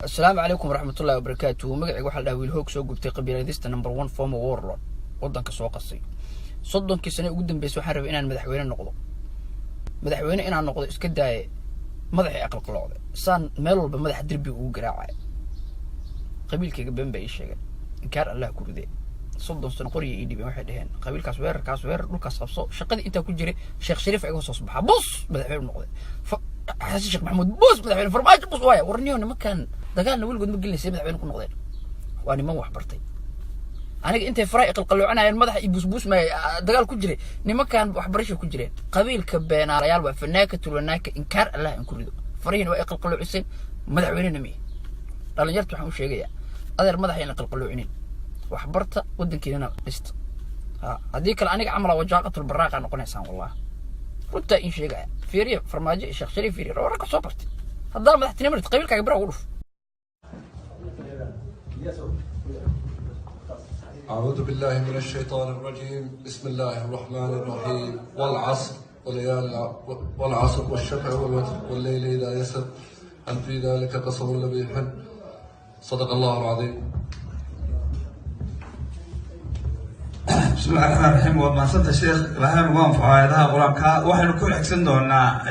Asalaamu calaykum waraxmatullahi wabarakaatuhu. Magacayga waxaa la dhaha Wiil Hoog soo gubtay, qabiiladista number one, former warlord, waddanka soo qasay. 30kii sane ugu dambeysay waxaan rabay inaan madaxweyne noqdo. Madaxweyne inaan noqdo iska daaye, madaxay aqalqaloocday, saan meel walba madaxa derbiga ugu garaacaya. Qabiilkayga been baa ii sheegeen, inkaar Allah ku ridee. 30 sano qorya ii dhibeen, waxay dhaheen qabiilkaas weerarkaas weerar, dhulkaas qabso. Shaqadii intaa ku jiray, Sheekh Shariif iga soo baxaa, bus madaxweyne noqday, Xasan Sheekh Maxamuud bus madaxweyne, Farmaajo bus. Waaya warniyo, nimankan dagaalna weligood ma gelinaysa, madaxweyne ku noqdeen. Waa niman wax bartay. Aniga intay faraha iqalqaloocanayeen, madaxa i buusbuusmaya, dagaal ku jiray, nimankan waxbarasha ku jireen. Qabiilka beenaalayaal waa fanaaka tulwanaaka, inkaar Allah in ku rido. Farihiina waa iqalqaloociseen, madaxweynena mihi. Dhalinyarta waxaan u sheegayaa, adeer, madaxa in qalqaloocinin, waxbarta, waddankiinana dhista. Ha haddii kale aniga camala wajaaqatul baraaqa noqonaysaan. Wallah, runtaa in sheegaya. Fiiriya Farmaajo iyo Sheekh Shariif, fiiriya wararka soo bartay. Haddaa madaxtinimo rid, qabiilkaaga bira ugu dhuf. أعوذ بالله من الشيطان الرجيم، بسم الله الرحمن الرحيم، والعصر وليال والعصر والشفع والوتر والليل إذا يسر، هل في ذلك قسم لذي حجر. صدق الله العظيم. Bismi illahi raxmaan raxiim. Waa mahadsanta sheekh, ilaahayna ugu anfaco aayadaha Qur-aanka. Waxaynu ku xigsan doonaa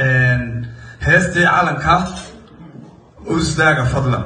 heestii calanka. U istaaga fadlan.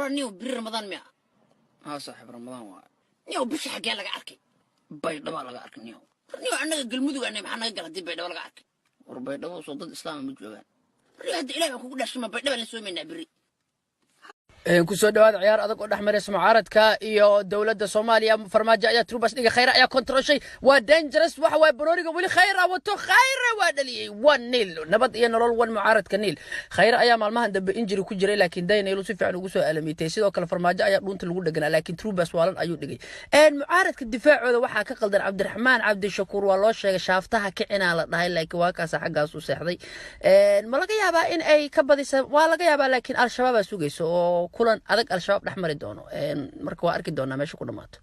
Niyow, biri Ramadaan miya? Haa saaxiib, Ramadaan waa. Niyow, bisha xaggee laga arkay? Baydhaba laga arkay. Niyow, niyow, annaga Galmudug anay, maxaa naga gala haddii Baydhaba laga arkay? War Baydhabo soo dad Islaama ma joogaan? Beri hadda Ilaah baan kugu dhashima, Baydhaba la soomaynaa beri. Kusoo dhawaada ciyaar adag oo dhex maraysa mucaaradka iyo dowladda Soomaaliya. Farmaajo ayaa through pass dhigay, Khayra ayaa kontroshay. Waa dangerous. Waxa waaye banooniga weli Khayra wato, Khayra waa dhaliyey. 1-0, Nabad iyo Nolol 1, mucaaradka 0. Khayra ayaa maalmahan dambe injury ku jiray, laakiin Daynaylu si fiican ugu soo alamiitay. Sidoo kale Farmaajo ayaa dhuunta lagu dheganaa, laakiin through pass waalan ayuu dhigay. Mucaaradka difaacooda waxaa ka qaldan Cabdiraxmaan Cabdishakuur. Waa loo sheegay, shaaftaha kicinaa la dhahay, laakiin waa kaasa xaggaas u seexday. Ma laga yaabaa in ay ka badisa? Waa laga yaabaa, laakiin Al-Shabaabaa sugaysa oo kulan adag Al-Shabaab dhex mari doono. Marka waa arki doonaa meesha ku dhammaato.